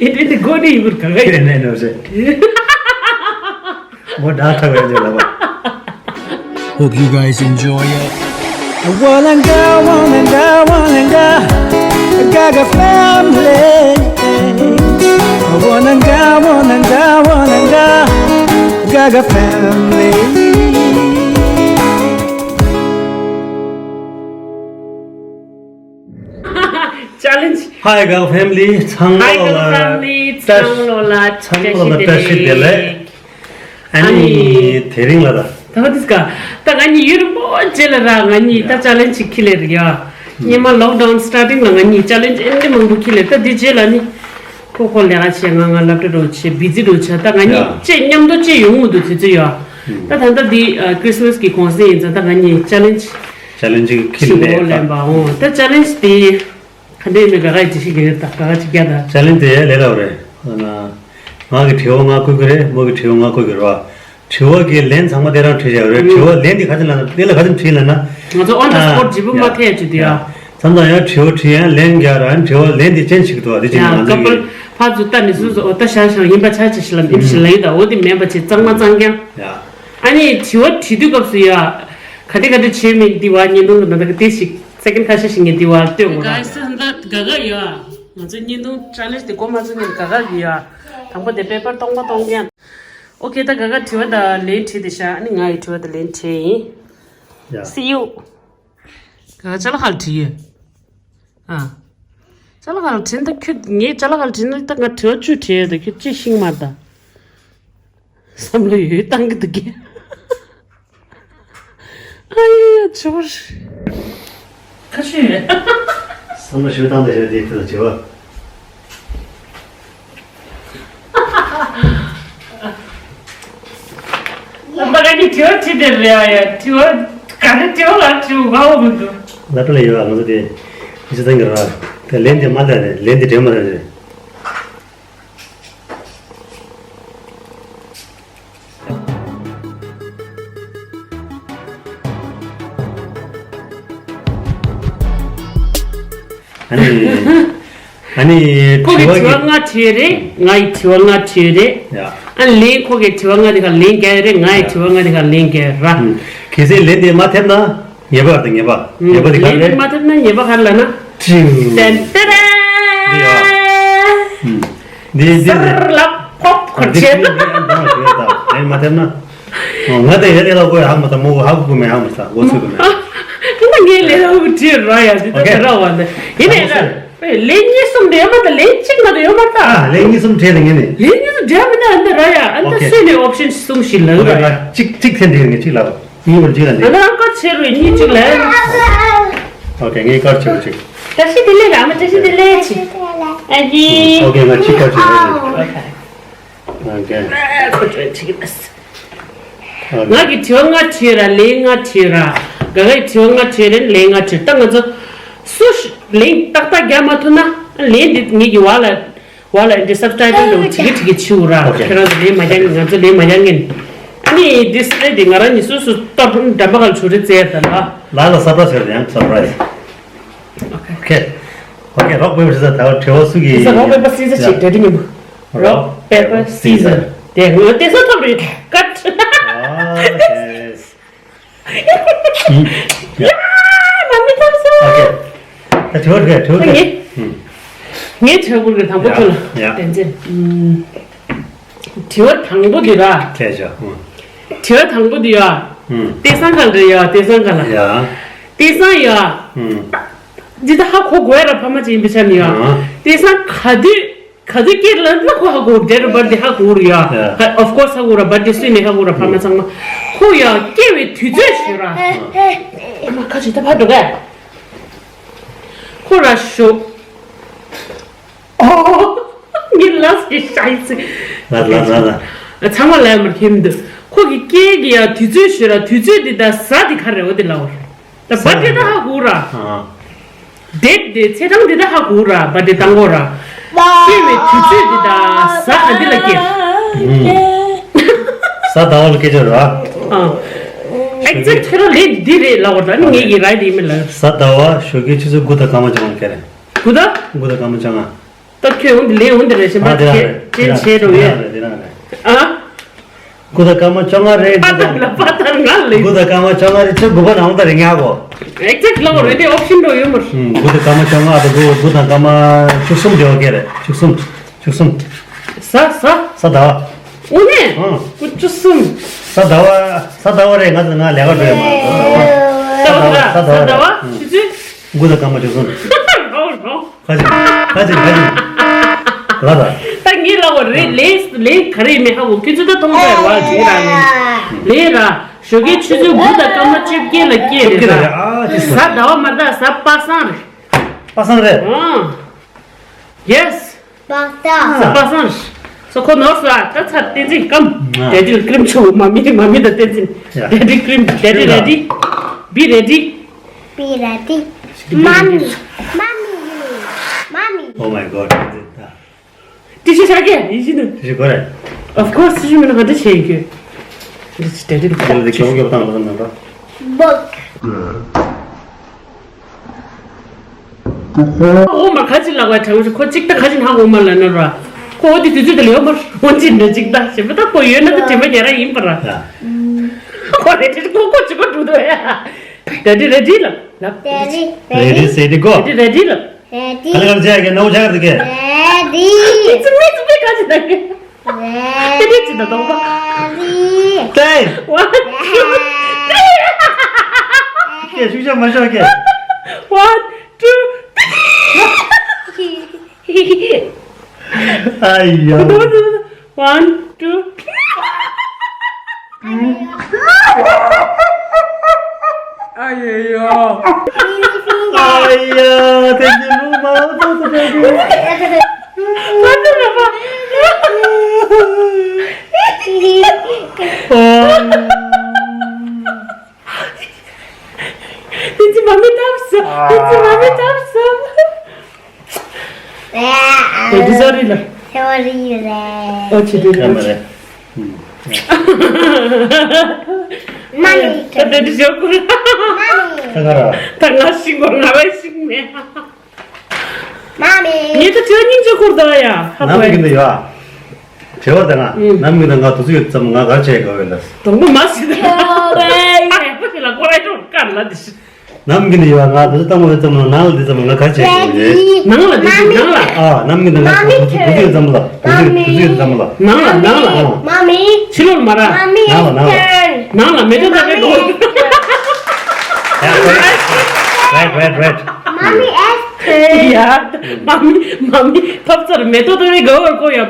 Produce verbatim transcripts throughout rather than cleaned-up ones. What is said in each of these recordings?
ཨེ་དེ་དེ་སྒོ་ནས་ཡིན་པར་ག་ག་ཡིན། ཁྱེད་ནས་ནོར་ཟེར། མོ་ཌག་ཊར་བས་ཇོ་ལ་བ། Hope you guys enjoy it. Wananga, wananga, wananga, Gaga family. Wananga, wananga, wananga, Gaga family. Challenge. Hi Gaga family. ཚང་མ་Hi Gaga ལ་family. ཚང་མ་ལ་ཚང་མ་ལ་བཀྲ་ཤིས་བདེ་ལེགས། ཨ་ནི་དེ་རིང་ལ་ད། ད་བ་དིས་ཀ་ད་ང་གཉིས་ཡུན་རིང་པོ་རྗེས་ལ་ར་ང་གཉིས་ད་ཡ། ཅ་ལེན་ཅིག་ཁྱི་ལེར་ཡ། སྔོན་མ་ལོག་ཌའུན་སི་ཊར་ཊིང་ལ་ང་གཉིས་ཅ་ལེན་ཅི་ཨེ་འདྲ་མང་པོ་ཁྱི་ལེར། ད་འདི་རྗེས་ལ་ནི་ཁོ་ཁོ་ལས་ཀ་བྱེད། ང་ང་སློབ་གྲྭ་འགྲོ་བྱེད། བི་ཛི་འགྲོ་བྱ། ད་ང་གཉིས་ཡ། ཅི་མཉམ་དུ་ཅི་ཡོང་མི་འདུག་དུས་ཚོད་ཡ། ཨུམ། ད་ད་ལྟ་འདི་ཨ་ཁི་རི་སི་མ་སི་གི་གུང་སེང་ཡིན་ཙང་ད་ང་གཉིས་ཅ་ལེན་ཅི་ཅ་ལེན་ཅི་ཁྱི་ཞིག་འོ་ལེན་ལེན་པ། འོ་ད་ཅ་ལེན་ཅི་དེ། ག་འདྲ་ཡིན་མིན་ག་ག་ཅིག་ཤེས་ཀྱི་རེད། ད་ག་ག་ཅིག་རྒྱག་ད། ཅ་ལེན་དེ་ལས་སླ་པོ་རེད། ང་གི་དྲི་བ་ང་བཀོད་ཀྱི་རེད། མོ་གི་དྲི་བ་ང་བཀོད་ཀྱི་རེད་བ། དྲི་བ་གི་ལན་ཚང་མ་དེ་རང་བྲིས་བཞག་ཡོད་རེད། ཨུ། དྲི་བ་ལན་དེ་ག་ཚོད་ལབ་ན་དེ་ལ་ག་ཚོད་བྲིས་ལབ་ན། ང་ཚོ་on the spot ཨ་ཇི་བུ་ཡ། མ་ཐེ་ཅི་དུ་ཡ། མཚམས་མཚམས་ཡང་དྲི་བ་དྲིས་ཡང་ལན་རྒྱག་རང་དྲི་བ་ལན་དེ་ཅན་ཞིག་འདུག་བ། དེ་ཅན་ཡ་ང་ཚོ་ཀ་པལ་གི་ཕ་ཚོ་ད་མི་སུ་སུ་འོ་ད་ཤ་ཤ་ཡིན་པ་ཆ་ཅི་ཞིག་ལ་འདེབས་ཞིག་ལ་ཡིན་ད། འོ་དེ་མེད་པ་ཅི་གཙང་མ་གཙང་རྐྱང་། ཡ། ཨ་ནི་དྲི་བ་དྲི་དུས་སྐབས་སུ་ཡ། ག་དེ་ག་དེ་བྱས་མིན་འདི་བ་བརྙན་ཐུང་གི་ནང་ད་ག་དེ་ཞིག་སེ་ཀེན་ཁ་ཤས་ཤིག་ངས་འདི་བ་ལྟོས་དགོས་ར། Guys, ད་ད་ག་ག་ཡོད། ང་ཚོ་བརྙན་ཐུང་ཅ་ལེན་ཅི་དེ་གོ་མ་ཚོད་ནས་ག་ག་གི་ཡོད། དང་པོ་དེ་པེ་པར་སྟོང་པ་སྟོང་རྐྱང་། ཨོ་ཁེ། ད་ག་ག་དྲི་བ་དང་ལན་བྲིས་བསྡད་ཤག་ཨ་ནི་ང་ཡི་དྲི་བ་དང་ལན་བྲིས་ཡིན། ཡ། See you. ག་ག་ཅ་ལག་ཁ་ལ་བྲིས་ཡོད། ཨ། ཅ་ལག་ཁ་ལ་བྲིས་ན་ད་ཁྱོད་ངས་ཅ་ལག་ཁ་ལ་བྲིས་ན་ད་ང་དྲི་བ་བཅུ་བྲིས་ཡོད། ད་ཁྱོད་ཅི་ཤིང་མ་ད། བསམ་བློ་ཡོད་བཏང་གི་འདུག་གི། ཨ་ཡ་ཡ་ཆོར། ཁ་ཤུ་ཡོད། བསམ་བློ་ཞུ་བཏང་དེ་ཞོ་དེ་ཁུ་ལ་བྱེད་བ། ལམ་པ་ལ་ནི་དྲི་བ་དྲི་དེ་རེད་ཨ་ཡ། དྲི་བ་ག་རེ་དྲི་བ་ལ་དྲི་བ་བ་མི་འདུག་ལ་པ་ལ་ཡོད་ཨ། ང་ཚོ་དེ་ཡི་ཚེ་ཚང་གི་ར་དེ་ལན་དེ་མ་ལ་རེད། ལན་དེ་དྲན་མ་ལ་རེད། ཨ་ནི། ཨ་ནི། ཁོ་གིས་དྲི་བ་དྲི་བ་གི་ལྔ་དྲིས་རེད། ང་ཡི་དྲི་བ་ལྔ་དྲིས་རེད། ཡ། ཨ་ནི་ལན་ཁོ་གིས་དྲི་བ་ལྔ་དེ་ག་ལན་རྒྱག་ཡོད་རེད། ང་ཡི་ཡ། དྲི་བ་ལྔ་དེ་ག་ལན་རྒྱག་ཡོད་ར། ཨུམ། གལ་སྲིད་ལན་དེ་མ་ཐེབས་ན། ངེས་པར་དུ་ངེས་པ། ངེས་པ་དེ་ག་རེ་རེད། ལན་མ་ཐེབས་ན་ངེས་པ་ག་རེ་ལབ་ན། ཏན་ཏན། འདི་ཡ། ཨུམ། འདི་འདི་འདི། སར་ལ་ཕོབ་ཁོ་ཨ་འདི་ཆེ། འདི་འདི་ཨ་འདི་མ་ཞུ་ཡ་ད། ལན་མ་ཐེབས་ན། ཨོ་ང་དེ་ཡ་ལས་ལ་གོ་ཡ་ཧ་མ་ད་མོ་གོ་ཧ་གོ་མེ་ཧ་མ་ས་གོ་ཚོད་གོ་མེ། ཨ་ང་ངའི་ལས་ལ་གོ་དྲིས་ར་ཡ་འདི་ད་ཨོ་ཁེ། ད་ར་བ་འདི་ཡིན་ནའི་ད། ལན་གཉིས་གསུམ་དེ་ཡོད་མ་ད། ལན་གཅིག་མ་གཏོགས་ཡོད་མ་ད། ཨ་ལན་གཉིས་གསུམ་བྲིས་ལ་ངེས་ནས། ལན་གཉིས་གསུམ་བྲིས་མི་ད་འདི་ར་ཡ། ཨ་ད་ཨོ་ཁེ། སུས་ནས་ཨོབ་ཤན་གསུམ་ཞིག་ལ་ཨོ་ར་ཁེ། ཡ། གཅིག་གཅིག་ཐེན་དེ་ངས་གཅིག་ལ། གཉིས་པར་གཅིག་ལ་འདི། ཨ་ན་རང་དཀར་ཆེ་རུ་གཉིས་གཅིག་ལ། ཨོ་ཁེ། ངས་དཀར་ཆེ་རུ་གཅིག་བཀྲ་ཤིས་བདེ་ལེགས་ར། མ་བཀྲ་ཤིས་བདེ་ལེགས་ཆེ། ཨ་ཡི། ཨོ་ཁེ། ང་གཅིག་དཀར་ཆེ་རུ་གཅིག་ཨོ་ཁེ། ཨོ་ཁེ། ཁོ་ཚོས་གཅིག་ལ། ཨོ་ཁེ། ང་གི་དྲི་བ་ལྔ་དྲིས་ར། ལན་ལྔ་དྲིས་ར། ག་གའི་དྲི་བ་ལྔ་དྲིས་རེད། ལན་ལྔ་དྲིས། ད་ང་ཚོ་སུ་ལན་ཏག་ཏག་རྒྱག་མ་ཐུབ་ན་ལན་འདི་ངེད་ཀྱི་བ་ལ། བ་ལ་འདི་སབ་ཊའི་ཊལ་འདྲ་བོ་བྲིས་ཀྱི་བྲིས་ཀྱི་བྱིའུ་ར། ཨོ་ཁེ། ཁྱེད་རང་ཚོ་ལན་མ་རྒྱག་ངེས། ང་ཚོ་ལན་མ་རྒྱག་ངེས། ཨ་ནི་འདི་སི་རེད་འདི་ང་རང་ཉིད་སོ་སོ་ལྟ་འགྲམ་པ་ག་ལ་བྱུང་རེད་ཙེ་ད་ལ། ལ་ལ་སར་པ་རའི་སི་ཡང་སར་པ་རའི་སི། ཨོ་ཁེ། ཨོ་ཁེ། རོག་པེ་པར་སི་ཛར་ད་དྲི་བ་སུ་གི་དེ་ས་རོག་པེ་པར་སི་ཛར་ཞིག་འདྲ་འདི་ཉིན་མོ། རོག་པེ་པར་སི་ཛར། དེ་ངོ་དེ་ས་ཐོབ་རེད་ཀ་ཊི། ཨ་ཡེ་སི། ཡ། ང་མི་ཐོབ་སོང་། ཨོ་ཁེ། ད་དྲི་བ་དྲི་དྲི་བ་ངས་ངས་དྲི་བ་དགོས་རེད། དང་པོ་ཁོ་ལ་ཡ་ཡ། བསྟན་འཛིན། ཨུམ། དྲི་བ་དང་པོ་འདི་ར། ཁྱེད་ཅག་ཨུམ། དྲི་བ་དང་པོ་འདི་ཡ། ཨུམ། ལྟས་བཟང་ག་ལ་རེད་ཡ། ལྟས་བཟང་ག་ལ། ཡ། ལྟས་བཟང་ཡ། ཨུམ། འདི་ད་ཧ་གོ་དགོས་ཡ་ར། ཕ་མ་ཅིག་ཡིན་པའི་ཆ་ནས་ཡ། ཡ། ལྟས་བཟང་ག་དུས། ག་ཚོད་སྐྱེས་ལ་ན་ཁོ་ཧ་གོ་རེད། ཌེ་ཊི་ཨོཕ་བར་ཐི་ཧ་གོ་རེད་ཡ། ཡ། ཧ། ཨོཕ་ཀོར་སི་ཧ་གོ་ར། བར་ཐི་སུས་ནས་ཧ་གོ་ར། ཕ་མ་ཚང་མ། ཁོ་ཡ་སྐྱེ་བའི་དུས་ཚོད་ཞུ་ར། ཨེ་མ་ཁ་ཅིག་ད་ཕར་འགྲོ་གས། ཁོ་ར་ཞོ། ཨོ། ངའི་ལབ་ཀྱི་ཤ་ཡི་ཚིག་ལ་ལ་ལ་ལ། ཚང་མ་ལ་མར་ཁྱེར་མི་འདུག་ཁོ་གི་སྐྱེ་གི་ཡ་དུས་ཚོད་ཞུ་ར། དུས་ཚོད་འདི་ད་གཟའ་འདི་ག་རེ་འོ་དེ་ལབ་ར། ད་བར་ཐི་ད་ཧ་གོ་ར། ཨ། ཌེ་ཊི་དེ་ཚེས་གྲངས་འདི་ད་ཧ་གོ་ར། བར་ཐི་བཏང་གོ་ར། སྐྱེ་བའི་དུས་ཚོད་འདི་ད་གཟའ་ག་འདི་ལ་སྐྱེ། ཨུམ། གཟའ་ཟླ་བ་ལ་སྐྱེ་ཆོག་ར། ཨ། ཨེག་ཛེག་ཊི་ཁྱེད་རང་ལན་འདི་རེད་ལབ་པ་ད་ནི་ངེད་ཀྱི་རའི་ཊི་ཨི་མེལ་ལ། གཟའ་ཟླ་བ་ཞོགས་ཀའི་ཆུ་ཚོད་དགུ་དང་སྐར་མ་བཅོ་ལྔ་སྐྱེ་རེད། དགུ་དང་། དགུ་དང་སྐར་མ་བཅོ་ལྔ། ད་ཁྱོད་འོང་དེ་ལས་འོང་དེ་རེད་ཞེས་པ་དེ་ཁྱེད་ཁྱེད་བྱས་འགྲོ་ཡོད། ཨ། དགུ་དང་སྐར་མ་བཅོ་ལྔ་རེད། པ་ཏར་ལ་པ་ཏར་ང་ལས། དགུ་དང་སྐར་མ་བཅོ་ལྔ་རེད། ཁྱོད་དགུ་པ་ནང་ལ་རེད་ཉག་གོ། ཨེག་ཛེག་ལ་རེད་དེ་ཨོབ་ཤན་འགྲོ་ཡོད་མར། དགུ་དང་སྐར་མ་བཅོ་ལྔ་དང་དགུ་དགུ་དང་སྐར་མ་བཅུ་གསུམ་དེ་བ་སྐད་རེད། བཅུ་གསུམ། བཅུ་གསུམ། ས་ས། ས་ཟླ་བ། དངོས་གནས། ཨང་། དགུ་བཅུ་གསུམ། ས་ཟླ་བ། ས་ཟླ་བ་རེད། ང་ང་ལས་ཀ་འགྲོ་ཡོད་མ་རེད། ས་ཟླ་བ། ས་ཟླ་བ། ས་ཟླ་བ་ཆུ་ཚོད། དགུ་དང་སྐར་མ་བཅུ་གསུམ། རོ་རོ། ཁ་ཅིག་ཁ་ཅིག་ཁ་ཅིག་ལ་ད། ད་ངས་ལ་བ་རེད་ལས་ལས་ག་རེ་མེད་ཧ་གོ་ཁྱོད་ཚོ་ད་མཐོང་ཚར་བ་ཇི་ར་ནི། ལས་ར། ཞོགས་ཀའི་ཆུ་ཚོད་དགུ་དང་སྐར་མ་བཅོ་བརྒྱད་ལ་སྐྱེས་རེད་ད། ཨ་ཅི་ས་ཟླ་བ་མ་ད་ས་པ་སངས་རེད། པ་སངས་རེད། ཨང་། Yes། པ་སངས། ས་པ་སངས་རེད། སོ་ཁོ་ནོར་སོ་ཨ་ད་ཚར་བསྟན་འཛིན་སྐམ། ཨ། Daddy cream ཆུ་མ་མི་མ་མི་ད་བསྟན་འཛིན། Yeah. Daddy cream daddy ready. Be ready. Be ready. Mommy. Mommy. Mommy. Oh my God. ཏི་ཤི་ཤ་གེ་ཡིན་ཞིག་ནི། ཏི་ཤི་གོ་རེད། Of course ཏི་ཤི་མིན་ན་ག་འདྲ་བྱེད་ཡིན་གྱི། འདི་ཅི་དེ་དེ་ལ་དེ་གྱོང་གྱོང་བཏང་བ་ན་འདྲ། Book. འོ་མ་ཁ་ཅིག་ལག་པ་དྲངས་ཤིག་ཁོ་གཅིག་ད་ཁ་ཅིག་ཧ་གོ་མ་ལ་ན་ར། ཁོ་འོ་དེ་དུས་ཚོད་དེ་ལ་ཡོད་མ་འོན་ཅི་འདྲ་གཅིག་ད་ཞེ་པོ་ད་ཁོ་ཡོད་ན་ད་དྲན་པ་ཉེ་ར་ཡིན་པ་ར། ཡ། ཁོ་རེ་དྲིལ་ཁོ་ཁོ་ཅི་གོ་འགྲོ་དོ་ཡ། Daddy ready ལ་ལ། Daddy. Ready, set, go. Daddy ready ལ། Ready. ག་ལེ་ག་ལེ་བྱས་ཀྱི་ནོ་བྱ་ག་གི། Ready. ཙི་མི་ཙི་མི་ག་ཅི་ད་གི། Ready. ཏེ་ཏེ་ཅི་ད་དོག་པ། Ready. ཏེ། One, two, three. ཀྱེ་ཤུགས་ཆེ་མ་ཤོག་ཀྱེ། One, two, three. ཨ་ཡ། One, two, three. ཨ་ཡ་ཡ། ཨ་ཡ། དེ་ཉིན་མོ་མ་ཐོག་ཏུ་བྲལ་དུས། ཨ་ཡ། དེ་ཚེ་མ་མི་ཐབས་སོ། དེ་ཚེ་མ་མི་ཐབས་སོ། དེ་འདི་ཟ་རི་ལ། ཟ་རི་ལ། ཨོ་ཆི་དེ་ཁ་མ་རེད། མ་མི། ད་དེ་འདི་ཞོག་གུ་ར། མ་མི། ད་ག་ར། ད་ང་ཤིང་གོ་ང་ར་ཤིང་མེད། མ་མི། ངས་ད་དྲི་བ་སྙིང་རྗེ་སྐོར་ད་ཡ། ཧ་གོ་ནམ་གི་འདི་ཡ། དྲི་བ་ད་ང་ནམ་གི་ད་ང་དུས་ཚོད་ཡོད་ཙམ་ང་ག་རེ་བྱས་དགོས་ཡོད་ལ། དང་པོ་མ་ཤི་ད། ཨ་ཡ་པ་ཤི་ལ་ཀོ་ར་ཅོ་ཀ་ལ་དི་ཤི། ནམ་གི་ནི་ཡོད་ང་དུ་ཙམ་མོ་ཙམ་མོ་ནང་ལ་འདི་ཙམ་མོ་ང་ག་ཅེས་ནང་ལ་འདི་ནང་ལ། ཨ་ནམ་གི་ནི་ང་དུ་ཙམ་མོ་ལ་དུ་ཙམ་མོ་ལ། ནང་ལ་ནང་ལ། མ་མི། ཕྱི་ལོགས་མ་ར། མ་མི། ནང་ལ་ནང་ལ། ནང་ལ་མེ་ཏོག་ད་རེད་གོ། Right, right, right. མ་མི་ཨེ་ཐེ། ཡ། མ་མི་མ་མི་ཕབ་ཚར་མེ་ཏོག་ད་རེད་གོ་བར་གོ་ཡ།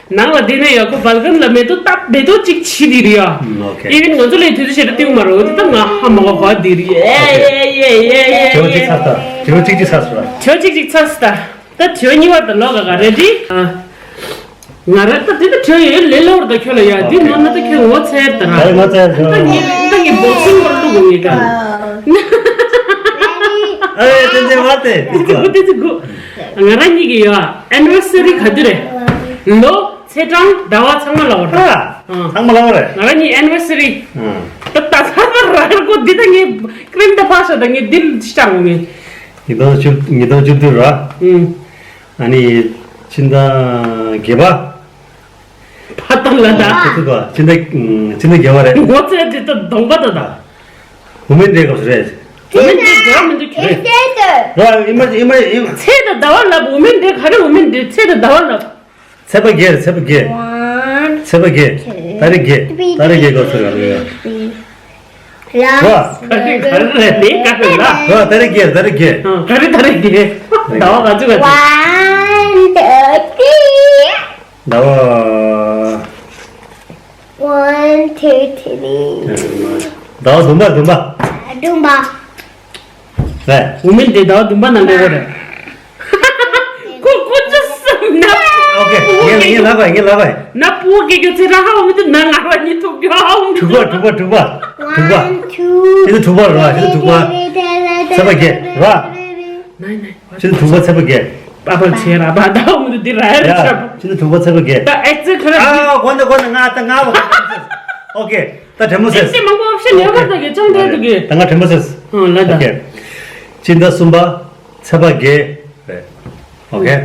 ནང་ལ་བསྡད་ན་ཡག་པོ་བལ་ཀན་ལ་མེ་ཏོག་སྟབས་མེ་ཏོག་གཅིག་ཕྱི་དེ་རེད་ཡ། ཨོ་ཁེ། ཨི་ཝན་ང་ཚོ་ལས་དུས་ཚོད་ཞེ་དྲག་སྟེང་མ་རེད་འོ་དེ་ད་ང་ཧ་མ་གོ་ག་དེ་རེད་ཡ། དྲི་བ་གཅིག་ཚར་ད། དྲི་བ་གཅིག་གཅིག་ཚར་སོང་ལ། དྲི་བ་གཅིག་གཅིག་ཚར་སོང་ད། ད་དྲི་བ་གཉིས་པ་ད་ལོག་ག་ག་རེད་དྲི། ང་རང་ད་དེ་ད་དྲི་བ་ཡོད་ལས་ལོར་ད་ཁྱོད་ལ་ཡ་དེ་ནོར་ན་ད་ཁྱོད་ངོ་ཚ་ཡ་ད་ར། ད་ངོ་ཚ་ཡ་ད་ར། ད་ངི་ད་ངི་བོག་སིང་བར་ལུག་ངི་ད། ཨ་ཡ་དེ་ཚེ་བ་དེ། དེ་ཚེ་དགུ་དེ་ཚེ་དགུ། ང་རང་གཉིས་ཀྱི་ཡ་ཨེ་ནི་ཝར་སི་རི་ག་དུས་རེད། ལོ། ཚེས་གྲངས་ཟླ་བ་ཚང་མ་ལབ་པ་རེད། ཨ། ཚང་མ་ལབ་པ་རེད། ང་རང་གཉིས་ཨེ་ནི་ཝར་སི་རི། ཨ། ད་ད་ད་ད་ར་ར་ཀོ་འདི་ད་ངས་ཀྲིམ་ད་ཕ་ཤ་ད་ངས་འདི་ལ་ཤ་ངོ་ངས། ཉིས་སྟོང་བཅུ་ཉིས་སྟོང་བཅུ་བདུན་ར། ཨུ། ཨ་ནི་ཕྱི་ཟླ་བརྒྱད་པ། ཕ་ཏང་ལ་ད། ཨ་ཁུ་ཁུ་ཕྱི་ཟླ་ཕྱི་ཟླ་བརྒྱད་པ་རེད། ངོ་ཚ་ཡ་དེ་ད་གདོང་པ་ད་ད། འུ་མེན་ཌེ་སྐབས་སུ་རེད། འུ་མེན་ཌེ་དེ་མི་འདུག་ཁྱོད། ར་ཨི་མ་ཨི་མ་ཨི་མ། ཚེས་དང་ཟླ་བ་ལབ་འུ་མེན་ཌེ་ག་རེ་འུ་མེན་ཌེ་ཚེས་དང་ཟླ་བ་ལབ། ཚེས་པ་བརྒྱད་རེད། ཚེས་པ་བརྒྱད། One, ཚེས་པ་བརྒྱད། two, ཏ་རིག་བརྒྱད། three, ཏ་རིག་བརྒྱད་སྐབས་སུ་རེད། Last. ར། ག་རེ་ག་རེ་རེད་དེ་ག་རེ་ལ། ར་ཏ་རིག་བརྒྱད་ཏ་རིག་བརྒྱད། ཨ་ག་རེ་ཏ་རིག་བརྒྱད། ཟླ་བ་ག་ཚོད་ག་ཚོད། One, two, three. ཟླ་བ། One, two, three. ཟླ་བ་བདུན་པ་བདུན་པ། བདུན་པ། རེད། འུ་མེན་ཌེ་ཟླ་བ་བདུན་པ་ནང་འགྲོ་གི་རེད། ཁོ་ཁོ་ཅི་བསམ་ན། ཨོ་ཁེ། ངས་ངས་ལབ་པ་ངས་ལབ་པ། ན་པུ་གེ་གེ་ཚེ་ར་ཧ་འུ་མི་དུ་ན་ང་ར་ཉི་ཐུག་གི་ཧ་འུ་མི་དུ། དྲུག་པ་དྲུག་པ་དྲུག་པ། དྲུག་པ། One, two, ཤི་ན་དྲུག་པ་རེད་བ། ཤི་ན་དྲུག་པ། ཚེས་པ་བརྒྱད་རེད་བ། ནའི་ནའི། ཤི་ན་དྲུག་པ་ཚེས་པ་བརྒྱད། པ་པ་ཆེ་ར་པ་ད་འུ་མི་དུ་འདི་ར་ཡ་ར་ཡ། ཤ་པོ། ཤི་ན་དྲུག་པ་ཚེས་པ་བརྒྱད། ད་ཨེག་ཚེ་ཁ་ར། ཨ་གོ་ན་གོ་ན་ང་ད་ང་བ། ཨོ་ཁེ། ད་དྲན་མོ་ཟེར། ཨེ་ཙི་མང་པོ་ཨོབ་ཤན་ཡོད་པ་ད་གི་ཅང་དྲན་འདུག་གི། ད་ང་དྲན་མོ་ཟེར། ཨ་ལ་ད། ཨོ་ཁེ། སྤྱི་ཟླ་གསུམ་པ་ཚེས་པ་བརྒྱད་རེད། ཨོ་ཁེ།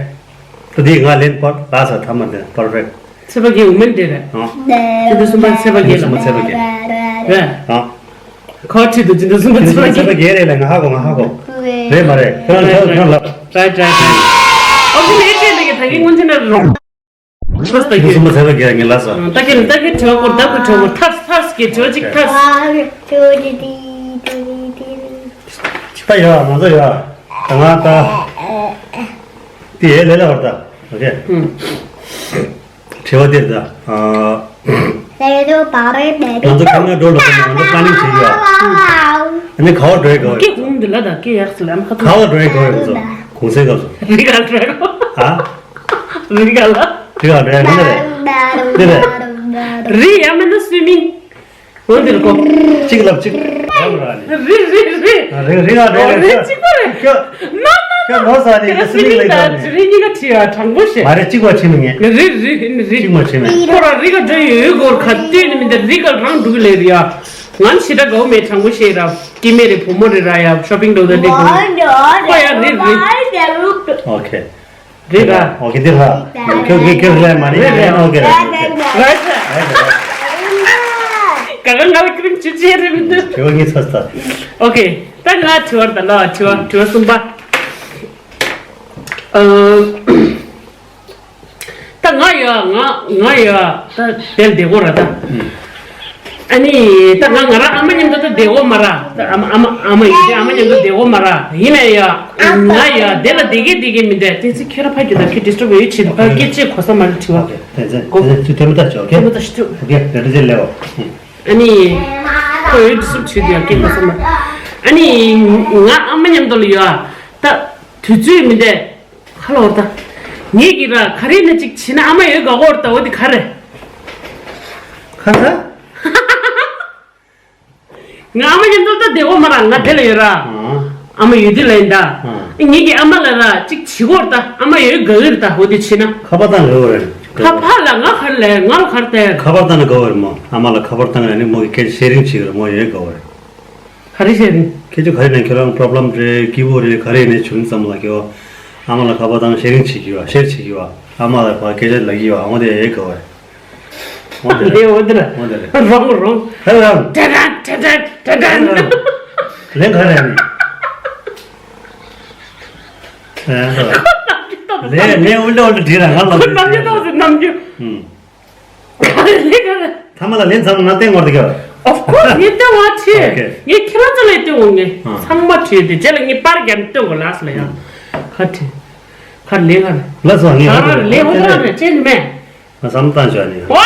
ད་འདི་ང་ལན་པར་ལ་ས་ཐ་མ་དེ་པར་ཕེག་ཚེས་པ་བརྒྱད་འོ་མན་ཌེ་རེད། ཨ། སྤྱི་ཟླ་གསུམ་པ་ཚེས་པ་བརྒྱད་ལ། ཚེས་པ་ཚེས་པ་བརྒྱད། རེད། ཨ། ཁོ་ཁྲིད་དུ་སྤྱི་ཟླ་གསུམ་པ་ཚེས་པ་བརྒྱད། ཚེས་པ་བརྒྱད་རེད་ལ། ང་ཧ་གོ། ང་ཧ་གོ། རེད་མ་རེད། ཁྱོད་རང་ཁྱོད་རང་ལབ། རེད་རེད་རེད། ཨོ་ཁེ་ལེ་ཁེ་ལེ་ད་གིན་སྔོན་ཆད་ན་རོང་ཆོས་ད་གིན་གསུམ་པ་ཚེས་པ་བརྒྱད་ངས་ལབ་སོང་། ད་གིན་ད་གིན་དྲི་བ་སྐོར་ད་ཁོ་དྲི་བ་སྐོར་ཐར་ཐར་གི་དྲི་བ་གཅིག་ཐར། ད་ཡོད་ང་ཚོ་ཡོད། ད་ང་ད་དེ་ཡས་ལས་ལས་བར་ད། ཨོ་ཁེ། དྲི་བ་འདིར་ད། ང་ཚོ་ཁ་ང་འགྲོ་ལ་ཁོ་ང་ཚོ་པ་ལིང་བྱེད་ཀྱི་ཡོད། ཨ་ནི་ག་བ་འགྲོ་ཡི་ག་བ་ཡོད། ཀེ་ཧུང་འདི་ལ་ད་ཀེ་ཡག་སི་ལ་ཨམ་ཁ་ག་བ་འགྲོ་ཡི་ག་བ་ཡོད། ང་ཚོ་གུང་སེང་སྐབས་སུ། རི་ག་འགྲོ་ཡི་ག་ཨ། རི་ག་ལ། རི་ག་འགྲོ་ཡི་ག་འདི་རེད། འདི་རེད། རི་ཡ་མེད་ན་སུའི་མིང་། འོ་འདིར་གོ། གཅིག་ལབ་གཅིག་ལབ་ར་ནི། རི་རི་རི། ཨ་རི་རི་ང་རེ་རེ་རི་གཅིག་པ་རེད། ཁྱོད་ཁྱོད་ནོ་ས་ནི་དེ་སི་མིག་ལ་ཡོད་ནི། རི་གཉིས་ཀ་བྲིས་ཡ་དྲང་པོ་བཤད། མ་རེད་གཅིག་པ་བྲིས་མི་ངེས། རི་རི་རི། གཅིག་མ་བྲིས་མེད། ཁོ་ར་རི་ག་འདྲ་ཡོད་གོར་ཁ་ལྟོས་ནི་མི་འདི་རི་ག་རང་འགྲོ་གི་ལེ་རི་ཡ། ང་ཞེ་དྲག་དགའ་བོ་མེད་དྲང་པོ་བཤད་ར། སྐྱེ་དམན་རེད་བུ་མོ་རེད་ར་ཡ་ཤོ་པིང་འགྲོ་ད་ལེ་གོ། ཁོ་ཡ་རི་རི། ཨོ་ཁེ། རེད་ར། ཨོ་ཁེ་འདི་ར། ཁྱོད་ཀྱིས་ཁྱོད་ལས་མ་རེད། རེད་རེད། ཨོ་ཁེ་རེད། ཨོ་ཁེ་རེད། རེད་རེད། ག་ག་ང་ལ་ཀི་རིམ་ཅི་ཅི་རེད་མི་འདུག་དྲི་བ་གཉིས་ཚར་ཚར། ཨོ་ཁེ། ད་ང་དྲི་བ་ད་ལ་དྲི་བ་དྲི་བ་གསུམ་པ། ཨ། ད་ང་ཡ་ང་ང་ཡ་ད་དེར་བསྡད་གོ་ར་ད། ཨ་ནི་ད་ང་ང་རང་ཨ་མ་མཉམ་དུ་ད་བསྡད་གོ་མ་ར། ད་ཨ་མ་ཨ་མ་ཨ་མ་ཡིན་ཏེ་ཨ་མ་མཉམ་དུ་བསྡད་གོ་མ་ར། ཡིན་ན་ཡ་ང་ཡ་དེ་ལ་བསྡད་གི་བསྡད་གི་མི་འདུག་དེ་ཚེ་ཁྱོད་ར་ཕ་རྒྱུད་ད་ཁྱོད་ཌི་སི་ཊརབ་ཡོད་ཆེད་ཕ་སྐད་ཆ་གོ་ས་མ་རེད་དྲི་བ། ཨོ་ཁེ། དེ་ཚེ་དེ་ཚེ་ཚུལ་དེ་མི་ལྟ་ཆོག་ཨོ་ཁེ། དེ་མི་ལྟ་ཞིག་ཐུབ། ཨོ་ཁེ། རེ་ཏི་ལེ་བ། ཨ་ནི་ཁོ་ཡོད་ཌི་སི་ཊརབ་བྱེད་དུས་ཡ་སྐད་གོ་ས་མ་རེད། ཨ་ནི་ང་ཨ་མ་མཉམ་དུ་ལ་ཡོད་ད་དུས་ཚོད་མི་འདུག་ཧ་ལོ་ད། ངེད་ཀྱི་ར་ག་རེ་ན་ཅིག་བྱེད་ན་ཨ་མ་ཡོད་དགའ་གོ་ར་ད། འོ་དེ་ག་རེ། ག་ས། ང་ཨ་མ་མཉམ་དུ་ད་བསྡད་གོ་མ་ར། ང་དེ་ལ་ཡོད་ར། ཨ་མ་ཡོད་དེ་ལ་ཡིན་ད། ངེད་ཀྱི་ཨ་མ་ལ་ར་ཅིག་བྱེད་གོ་ར་ད། ཨ་མ་ཡོད་དགའ་གི་ར་ད། འོ་དེ་བྱེད་ན། ཁ་པར་བཏང་དགའ་བོ་རེད། ཁ་པར་ལ་ང་ག་རེ་ལས་ང་ལ་ག་རེ་ད། ཁ་པར་བཏང་ན་དགའ་བོ་རེད་མོ། ཨ་མ་ལ་ཁ་པར་བཏང་ཡ་ནི་མོ་གི་སྐད་ཆ་ཤེར་རིང་བྱེད་གི་རེད། མོ་ཡོད་དགའ་བོ་རེད། ག་རེ་བཤད་རིང་། ཁྱེད་ཚོ་ག་རེ་ནས་ཁྱོད་རང་པོ་རོབ་ལེམ་རེད་སྐྱིད་པོ་རེད་ག་རེ་ནས་བྱུང་ཙམ་ལ་ཁྱོད་ཨ་མ་ལ་ཁ་པར་བཏང་ཤེར་རིང་བྱེད་ཀྱི་བ་ཤེར་བྱེད་ཀྱི་བ། ཨ་མ་ལ་ཕར་སྐད་ཆ་ལབ་ཀྱི་བ། འོ་དེ་ཡོད་དགའ་བོ་རེད། འོ་དེ་རེད། ལེ་འོ་དེ་རེད། འོ་དེ་རེད། རོང་རོང་། ཧེ་རང་། ཏྲ་ཏྲ་ཏྲ་ཏྲ་ཏྲ་ཏྲ། ལེན་ག་རེ་ནི། ལེན་ལེན་འོ་འདྲ་འོ་འདྲ་བྲིས་ར་ང་ལ་ཁོ་ནམ་རྒྱུན་ཏོག་ཙམ་ནམ་རྒྱུན། ཨུམ། ག་རེ་ལེན་ག་རེ། ཐ་མ་ལ་ལེན་ཚང་མ་ང་བསྟན་དགོས་རེད་ཀྱི། Of course ངས་བསྟན་དགོས་ཆེ། ཨོ་ཁེ། ངས་ཁྱེད་རང་ཚོ་ལ་བསྟན་དགོས་ངས། ཨ། ཚང་མ་བྲིས་ཏེ་རྗེས་ལ་ངས་པར་རྒྱབ་བསྟན་དགོས་ལགས་སོ་ལ་ཡ། ཁ་བྲིས། ཁ་ལེན་ག་རེ། ལགས་སོ་ངས་ཧ་གོ་རེད། ལེན་འོ་ན་རེད་ཅེས་ནི་མེད། ང་བསམ་བཏང་ཆོག་ནི། ཝ།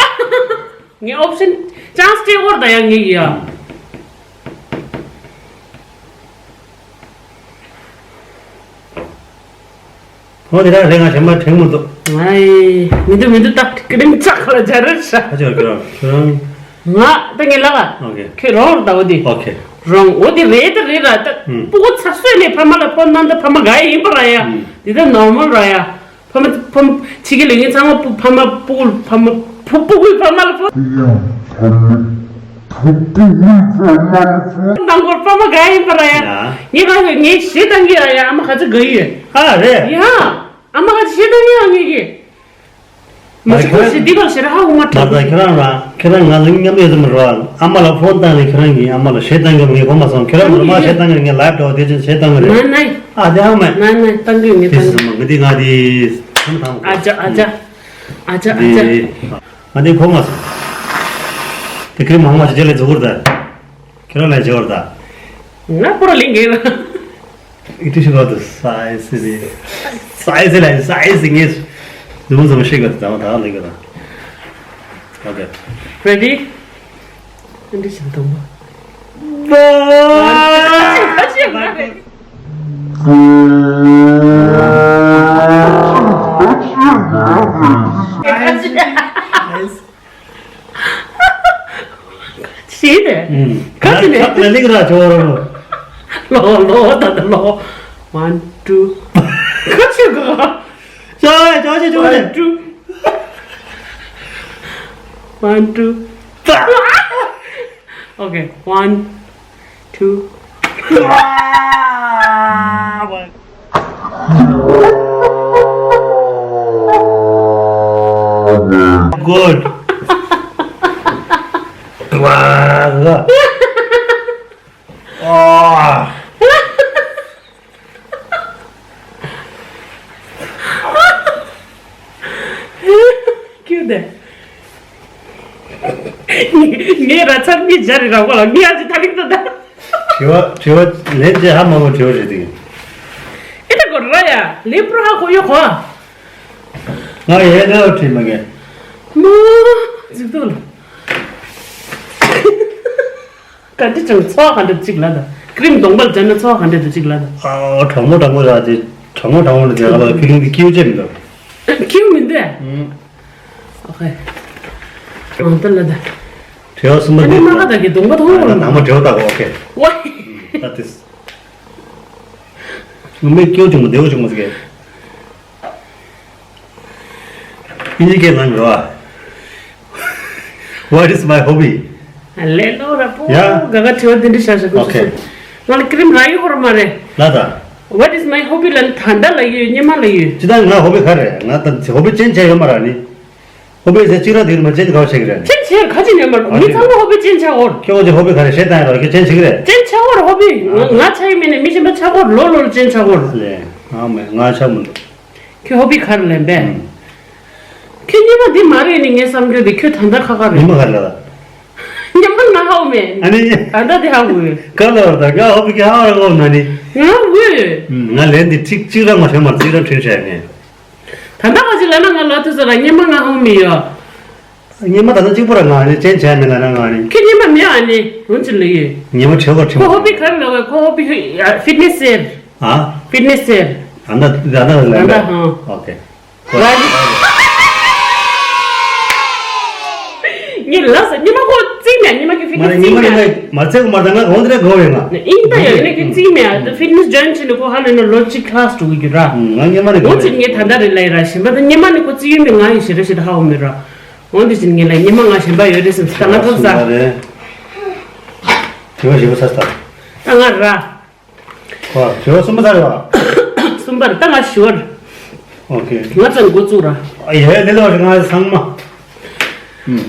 ངས་ཨོབ་ཤན་ཅང་སི་སྤྲད་དགོས་རེད་ད་ཡ་ངས་ཀྱི་ཡ། ཁོང་དེ་དག་རེ་ང་གཞན་པ་དྲན་མི་འདུག་ཨའི། མི་འདུག་མི་འདུག་ད་ཀི་རིང་ཙག་ཁ་ལ་སྦྱར་རེད་ཤག་ཁ་ཅིག་ཁྱོད་རང་ཁྱོད་རང་། ང་ད་ངས་ལབ་ཨ། ཨོ་ཁེ། ཁྱོད་རོང་རེད་ད་འོ་དེ། ཨོ་ཁེ། རོང་འོ་དེ་རེད་ད་རེད་ར་ད། ཨུམ། སྤུ་གུ་ཚ་སོས་ནས་ཕ་མ་ལ་ཕོན་གནང་ད་ཕ་མ་དགའ་ཡི་ཡིན་པ་ར་ཡ། ཨུམ། དེ་ད་ནོར་མལ་ར་ཡ། ཕ་མ་ཕ་མ་ཕྱི་རྒྱལ་ལ་ངའི་ཚང་མ་སྤུ་ཕ་མ་སྤུ་གུ་ཕ་མ་ཕུ་སྤུ་གུའི་ཕ་མ་ལ་ཕོན། ཕུ་སྤུ་གུའི་ཕ་མ་ལ་ཕོན། དང་པོར་ཕ་མ་དགའ་ཡིན་པ་ར་ཡ། ཡ། ངས་ག་ངས་ཞེ་སྡང་གི་ར་ཡ། ཨ་མ་ག་ཚོད་དགའ་ཡི་ཡོད། ཨ་རེད། ཡ། ཨ་མ་ག་ཚོད་ཞེ་སྡང་གི་ཡ་ངས་ཀྱི། མ་ཨ་ཤི་ཁོ་ཁྱོད་ཞེ་སྡིག་ག་ཞེ་ར་ཧ་གོ་མ་མ་ཐུབ། ད་ཁྱེད་རང་ར་ཁྱེད་རང་ང་ལ་མཉམ་ཡོད་ཙམ་ར། ཨ་མ་ལ་ཕོན་བཏང་ནས་ཁྱེད་རང་གིས་ཨ་མ་ལ་ཞེ་སྡང་གི་ངས་གོ་མ་སོང་། ཁྱེད་རང་ངོ་མ་ཞེ་སྡང་གི་ངས་ལབ་འགྲོ་དེ་ཅན་ཞེ་སྡང་གི་རེད། ནའི་ནའི། ཨ་དེ་ཧ་མ། ནའི་ནའི་སྡང་གི་ངས་དེ་སྡང་སོང་མ་ང་དེ་ང་དེ་ཐམ་ཐམ་གོ། ཨ་ཅག་ཨ་ཅག་ཨ་ཅག་ཨ་ཅག་དེ་ང་དེ་གོ་མ་སོང་། དེ་ཁྱེད་མང་མ་ཞིག་རྗེས་ལ་འཛུགས་དགོས་རེད་ད། ཁྱེད་རང་ལ་བྱེད་བར་ད། ང་པོ་ར་ལིང་གེ་ལ། ཨི་ཏི་ཤི་ག་ཏུ་སའི་སི་རེད། སའི་སི་ལ་སའི་སི་ངེས། ནུ་མོ་ཙམ་ཤེས་ག་ཏུ་ད་མ་ད་ལིང་གེ་ལ། ཨོ་ཁེ། Ready? ཨ་འདྲི་ཞིག་དང་པོ། ཤེས་ཏེ། ཨུམ། ག་ཅི་ནས། ཁ་ལ་ལིག་ར་ཅོ་རོ། ལོ་ལོ་ད་ད་ལོ། One, two. ག་ཅི་ག་ཅོ་ཅོ་ཅོ་ཅོ། One, two. One, two. Okay, one, two. Good. ཨ། ཁྱོད་དེ། ངས་ར་ཚར་གཉིས་སྦྱར་རེད་ར་ཁོ་ལ་མི་ཨ་ཅི་ད་རིང་ད་ད། དྲི་བ་དྲི་བ་ལན་ཅེ་ཧ་མ་གོ་དྲི་བ་རེད་དེ། ཨེ་ད་གོ་ར་ཡ་ལེ་པྲོ་ཧ་གོ་ཡོ་གོ། ང་ཡས་ལེ་བ་དྲི་མ་གེ། མོ། ཟིག་ཏུ་ལ། ག་འདྲ་ཅང་ཚོགས་ག་འདྲ་ཅིག་ལ་ད། ཀྲིམ་གདོང་པར་སྦྱར་ན་ཚོགས་ག་འདྲ་ཅིག་ལ་ད། ཨ་གྲང་མོ་གྲང་མོ་ར་ཅེ། གྲང་མོ་གྲང་མོ་ལ་དེ་ལ་ཕི་ལིང་དེ་ཀིའུ་ཅེ་མི་འདུག་ཀིའུ་མི་འདུག་ཨ། ཨོ་ཁེ། ཨང་ད་ལ་ད། དྲི་བ་གསུམ་པ་ཨ་ནི་འདི། མ་ག་ད་གི་གདོང་པ་མཐོང་ཨ་ན་བ་དང་མ་དྲི་བ་ད་གོ་ཨོ་ཁེ། ཝའི། ད་དིས། ངོ་མས་སྐྱོ་བྱུང་མ་བདེ་བོ་བྱུང་མ་ཟེར་གི། ཨིན་ཇི་སྐད་ལན་རོ། What is my hobby? ལེ་ལོ་ར་པོ། ཡ། ག་ག་དྲི་བ་འདི་འདྲི་ཤ་ཤ་ཀུ་ཤ་ཤ། ང་ལ་ཀྲིམ་ར་ཡི་ཧོར་མ་རེད། ལ་ད། What is my hobby ལ་ད་ད་ལ་ཡོད་ཉི་མ་ལ་ཡོད། ཅི་ད་ང་ཧོ་བི་ག་རེད། ང་ད་ཧོ་བི་ཅན་ཆ་ཡོད་མ་ར་ནི། ཧོ་བི་ཟེར་གཅིག་ར་དེ་མ་ཅན་ག་བ་ཤེས་གི་རེད། ཅན་ཆ་ཁ་ཅི་ཉོས་མ་ར་མི་ཚང་མ་ཧོ་བི་ཅན་ཆ་ཧོར། ཁྱོད་ཀྱི་ཧོ་བི་ག་རེད་ཤེས་ད་ཡ་ར་ཁྱོད་ཅན་ཆ་གི་རེད། ཅན་ཆ་ཧོར་ཧོ་བི། ང་ང་ཆ་ཡི་མིན་ནི་མི་གཞན་པ་ཆ་ཧོར་ལོ་ལོ་ལ་ཅན་ཆ་ཧོར། ལེ། ང་མེད་ང་ཆ་མི་འདུག་ཁྱོད་ཧོ་བི་ག་རེ་ལེན་པས། ཁྱོད་ཉི་མ་འདི་མ་རེད་ནི་ངའི་བསམ་རྒྱུ་འདི་ཁྱོད་ད་ལྟ་ཁ་ཁ་རེད། ཉི་མ་ག་རེ་ལ། ཉི་མ་ང་ཧ་གོ་མེད། ཨ་ནི། ད་ལྟ་འདི་ཧ་གོ་ཡོད། ག་ལ་བར་ད་ང་ཧོ་བི་གི་ཧ་གོ་ན་ནི། ང་ཧ་གོ་ཡོད། ང་ལན་འདི་ཁྲིག་གཅིག་རང་མ་ཤོད་མར་གཅིག་རང་ཁྲིན་ཤ་ནས། ད་ལྟ་ཁ་ཅིག་ལ་ན་ང་ལ་དུས་ས་ར་ཉི་མ་ང་ཧ་གོ་མི་ཡོད། ཉི་མ་ད་ལྟ་གཅིག་པོ་ར་ང་ནི་ཅན་བྱས་མེད་ལ་ན་ང་ནི། ཁྱོད་ཉི་མ་མེད་ཨ་ནི་འོན་ཅི་ལ་ཡོད། ཉི་མ་ཁྲེལ་བ་ཁྲིམ། ཁོ་ཧོ་བི་ག་རེ་ལ་བས་ཁོ་ཧོ་བི་ཧི་ཕིཊ་ནེ་སི་ཟེར། ཨ། ཕིཊ་ནེ་སི་ཟེར། ད་ལྟ་ད་ལྟ་ལ་ད་ལྟ་ཧང་། ཨོ་ཁེ། ར་ནི། ངས་ལབ་ས་ཉི་མ་ཁོ་རྩིས་མེད་ཉི་མ་ཁྱོད་ཕིཊ་མ་ནེ་རེད་སི་ཉི་མ་རྩིས་མེད། རེད་མ་རྩིས་གོ་མ་རེད་ད་ང་གོང་དེ་རེད་གོ་བས་ང་། ཨིན་ད་ཡོད་ནས་ཁྱོད་རྩིས་མེད་ཨ་ད་ཕིཊ་ནེ་སི་ཇོ་ཡིན་བྱས་ནས་ཁོ་ཧ་ལས་ན་ལོ་གཅིག་ཁ་ལ་སི་འགྲོ་གི་རྒྱུ་ར། ང་ཉི་མ་ནས་འོ་གོ་ཅིག་ངས་ད་ལྟ་རེད་ལ་ཡི་ར་གཞན་པ་ད་ཉི་མ་ནས་ཁོ་རྩིས་ཡོད་མེད་ང་ཡི་ཞེ་རེ་ཞེ་ད་ཧ་གོ་མེད་ར། འོ་འདི་ཅིག་ངས་ལ་ཉི་མ་ང་གཞན་པ་ཡོད་རེད་བསམ་སི་ད་ང་ཐོབ་ས། རེད། དྲི་བ་ཞིབ་པོ་ས་ས། ད་ང་ར། ཁོ་དྲི་བ་གསུམ་པ་ཚར་བ། གསུམ་པར་ད་ང་ཞུ་བར། ཨོ་ཁེ། ང་ཚང་འགོ་བཙུགས་ར། ཨ་ཡེ་ལེ་ལོ་རེ་ང་ཚང་མ། ཨུམ།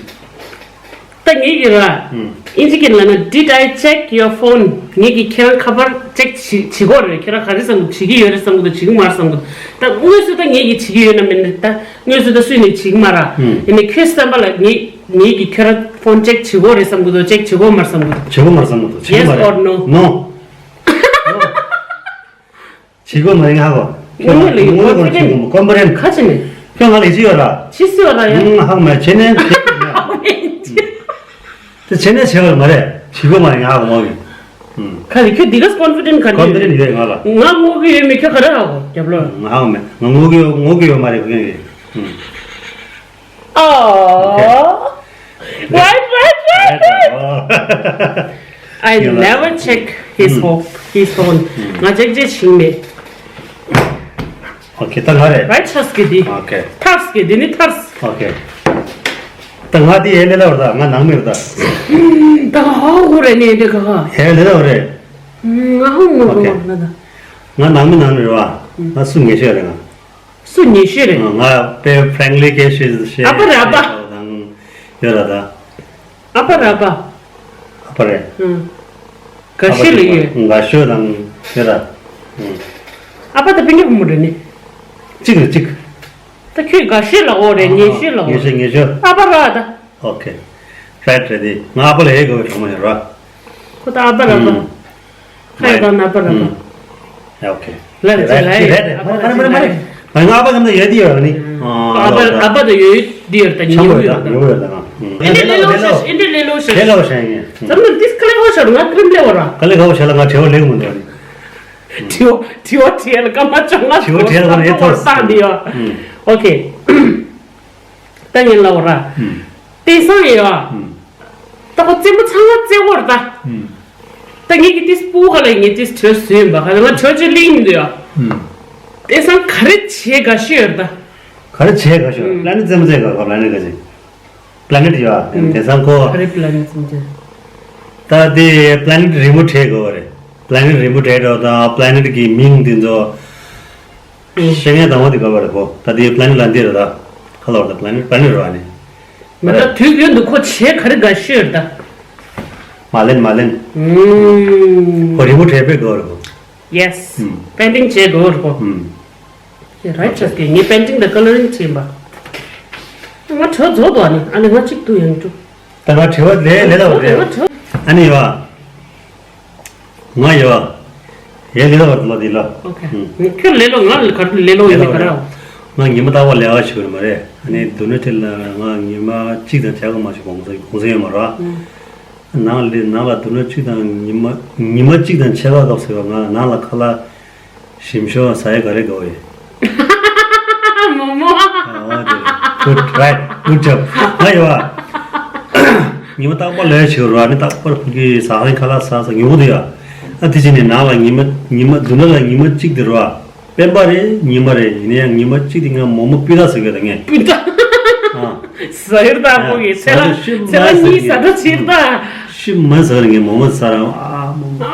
ད་ངེད་ཀྱི་ར། ཨུམ། ཨིན་ཇི་སྐད་ལ་ན་did I check your phone? ངེད་ཀྱི་ཁྱེད་རང་ཁ་པར་ཅེག་བྱེད་བྱེད་གོ་རེད། ཁྱེད་རང་ག་རེ་བསམ་གི་བྱེད་ཀྱི་ཡོད་རེད་བསམ་གི་འདུག་བྱེད་ཀྱི་མ་རེད་བསམ་གི་འདུག་ད་དངོས་སུ་ད་ངེད་ཀྱི་བྱེད་ཀྱི་ཡོད་ན་མིན་ད་དངོས་སུ་ད་སུས་ནས་བྱེད་ཀྱི་མ་ར། ཨུམ། ཡིན་ནའི་ཁྱོད་བསམ་པ་ལ་ངེད་ངེད་ཀྱི་ཁྱོད་རང་ཕོན་ཅེག་བྱེད་གོ་རེད་བསམ་གི་འདུག་ཅེག་བྱེད་གོ་མ་རེད་བསམ་གི་འདུག་བྱེད་གོ་མ་རེད་བསམ་གི་འདུག་བྱེད་གོ་མ་རེད། Yes or no? No. བྱེད་དགོས་མ་རེད་ང་གོ། ཁྱོད་ང་ལ་ཡིན་ངོ་ལ་ཁོ་ཁྱེད་ཁོ་ཀོན་པ་རེན། ཁ་ཆེ་ནས། ཁྱོད་ང་ལ་ཡིད་ཆེས་ཡོད་ར། ཆི་སི་ཡོད་ར་ཡ། ཨང་ཧ་གོ་མ་ཆེ་ནས་ཁྱེད་ཁྱེད་ནས། དེ་ཆེ་ནས་ཆེ་བ་མ་རེད། བྱེད་དགོས་མ་རེད་ང་ཧ་གོ་མ་གི། ཁ་ལ་ཁྱོད་འདི་ག་ཀོན་ཕི་ཌེན་ག་ཀོན་ཕི་ཌེན་ཡོད་ང་ལ། ང་ངོ་གི་ཡོད་མེད་ཁྱོད་ག་རེ་ཧ་གོ་རྒྱབ་ལོ། ང་ཧ་གོ་མེད་ང་ངོ་གི་ཡོད་ངོ་གི་ཡོད་མ་རེད་ཁོ་ཁྱེད་ཀྱི། Oh. Right, right, right, right. I never check his home, his phone. ང་ཅེག་ཅེག་བྱིང་མེད། ཨོ་ཁེ་ད་ང་རེད། Right, ཆགས་ཀྱི་འདི། ཨོ་ཁེ། ཐརས་ཀྱི་འདི་ནི་ཐརས། ཨོ་ཁེ། ད་ང་འདི་ཡན་ལེ་ལ་བར་ད་ང་ནང་མི་བར་ད། ད་ཧ་གོ་རེད་ནི་འདི་ག་ག་ཡན་ལེ་ལ་བར་རེད། ང་ཧ་གོ་ཨོ་ཁེ། ང་ད། ང་ནང་མི་ནང་མི་རེད་བ། ང་སུ་ངེས་ཤེས་རེད་ང་། སུ་ཉི་ཤེས་རེད། ང་དཔེ་frankly གལ་ཤེས་ཤེས། ཨ་ཕ་རེད་ཨ་ཕ། དང་ཡོད་ར་ད། ཨ་ཕ་རེད་ཨ་ཕ། ཨ་ཕ་རེད། ཨང་། དགའ་ཤོས་ལ་ཡོད། དགའ་ཤོས་དང་ཡོད་ར། ཨང་། ཨ་ཕ་ད་སྤུན་ཀྱག་བུ་མོ་རེད་ནི། གཅིག་རེད་གཅིག་ད་ཁྱོད་དགའ་ཤོས་ལ་འོ་རེད་ཉི་ཤེས་ལ་འོ། ཉི་ཤེས་ཉི་ཤེས། ཨ་ཕ་ར་ད། ཨོ་ཁེ། right རེད་དེ་ང་ཨ་ཕ་ལ་ཧེ་གོ་བའི་གྲོགས་མོ་ཡིན་ར། ཁོ་ད་ཨ་ཕ་ར་ད། ཁ་ཡི་ད་ན་པ་ར་པ། ཡ་ཨོ་ཁེ། ལ་རེད་ལ་རེད་རེད། མ་རེད་མ་རེད་མ་རེད། ང་ཨ་ཕ་ག་ན་ཡོད་དེ་ཡོད་ནི། ཨ་ཕ་ཨ་ཕ་ད་ཡོད་དེ་ཡོད་ད་ཉི་ཉི་ཡོད་ད། ཡོད་ཡོད་ད་ང་། ཨིན་དྲི་ལེ་ལོ་ཤ་ཨིན་དྲི་ལེ་ལོ་ཤ། ལེ་ལོ་ཤ་ཡིན། ཙམ་ན་ཏིས་ཀ་ལེ་ཧོ་ཤ་ང་ཀྲིམ་ལེ་བ་ར། ཀ་ལེ་ཧོ་ཤ་ལ་ང་དྲི་བ་ལེགས་མི་འདུག་ནི། དྲི་བ་དྲི་བ་དྲི་ལ་ཀ་མ་ཅང་ང་དྲི་བ་དྲི་ལ་ང་ཡེ་ཐོར་ས་འདི་ཡོད། ཨོ་ཁེ། ད་ངས་ལབ་ར། ཨུམ། དེང་སང་ཡ། ཨུམ། ད་ཁོ་རྩེད་མོ་ཚང་མ་རྩེད་གོ་ར་ད། ཨུམ། ད་ངས་ཀྱི་ཏིས་སྤུ་ག་ལ་ངས་ཏིས་བྲོས་བཟོས་ཡིན་པ་ག་ལ་ང་བྲོས་བྱས་ལིང་འདུག་ཡ། ཨུམ། དེང་སང་ག་རེ་བྱེད་དགའ་ཤོས་ཡོད་ར་ད། ག་རེ་བྱེད་དགའ་ཤོས། ཨུམ། པ་ལེ་ནེ་ཊི་རྩེད་མོ་རྩེད་དགའ་པ་ལེ་ནེ་ཊི་ག་ཅིག་པ་ལེ་ནེ་ཊི་ཡ། ཨུམ། དེང་སང་ཁོ། ག་རེ་པ་ལེ་ནེ་ཊི་རྩེད་མོ་རྩེད། ད་དེ་པ་ལེ་ནེ་ཊི་རི་མོ་བྲིས་དགོས་པ་རེད། པ་ལེ་ནེ་ཊི་རི་མོ་བྲིས་འགྲོ་དང་པ་ལེ་ནེ་ཊི་གི་མིང་དེ་ཚོ། ཨུམ། བཤད་མཁན་དང་པོ་དེ་ག་པར་གོ་ད་དེའི་པ་ལེ་ནེ་ཊི་ལ་འདི་རེད་ད། ཁ་ལོར་ད་པ་ལ་ནི་པ་ལ་ནི་རོ་ཨ་ནི། མ་ད་དུས་རྒྱུན་དུ་ཁོ་བྱེད་ག་རེ་དགའ་ཤོས་ད། མ་ལེན་མ་ལེན། ཨུམ། ཁོ་རི་མོ་བྲེས་པའི་སྒོ་རུ། Yes. ཨུམ། པེན་ཊིང་བྱེད་དགོས་རེད་པོ། ཨུམ། ཡ་རའི་ཊི་རེས་ཀྱི་ངས་པེན་ཊིང་དང་ཀ་ལ་རིང་བྱེད་པ། ང་བྲོ་རྫོགས་འདུག་ཨ་ནི་ཨ་ནི་ང་གཅིག་ཏུ་ཡང་འགྲོ། ད་ང་བྲེལ་བ་ལས་ལས་ལ་བ་རེད། ང་བྲོ། ཨ་ནི་ཡོ། ང་ཡོ། ཡ་ལས་ལ་བ་ལ་དེ་ལ། ཨོ་ཁེ། ཨུམ། ཁྱོད་ལས་ལོ་ང་ལ་ག་ལས་ལོ་ཡིན་ལས་ག་ར། ང་ཉི་མ་རྟག་པར་ལས་ཀ་བྱེད་ཀྱི་མ་རེད། ཨ་ནི་མདུན་ན་དེ་ལ་ང་ཉི་མ་གཅིག་དང་བྱ་དགའ་མ་ཞིག་གོང་ས་གོང་ས་ཡོད་མ་རེད། ཨུམ། ནང་ལ་ནང་ལ་མདུན་ན་གཅིག་དང་ཉི་མ་ཉི་མ་གཅིག་དང་ཕྱེད་ཀ་སྐབས་ཟེར་བ་ང་ནང་ལ་ཁ་ལག་ཞིམ་ཤོས་ཟ་ཡ་ག་རེ་དགའ་བོ་ཡོད། མོག་མོག་ཨ་འོ་དེ། Good, right, good job. ང་ཡོད་ཨ། ཉི་མ་རྟག་པར་ལས་བྱེད་རོགས་ཨ་ནི་རྟག་པར་ཕ་གི་ཟ་ཁང་ཁ་ལག་ཟ་ཟ་ཉོ་གི་འདུག་ཡ། ཨ་དེ་བྱས་ནས་ནང་ལ་ཉི་མ་ཉི་མ་མདུན་ན་ལ་ཉི་མ་གཅིག་དེ་རོགས་ཨ། སྤེན་པ་རེད་ཉི་མ་རེད་ཡིན་ན་ཡང་ཉི་མ་གཅིག་དེ་ང་མོག་མོག་སྤུས་དག་ཟ་གི་ཡོད་ད་ངས། སྤུས་དག་ཨ། ཟ་ཡུར་དག་པོ་གི་ཚེ་ལ་ཚེ་ལ་གཉིས་ཟ་འགྲོ་ཕྱིར་ད། ཤི་མ་ཟ་གི་ངས་མོག་མོག་ཟ་ར་ཨ་མོག་མོག་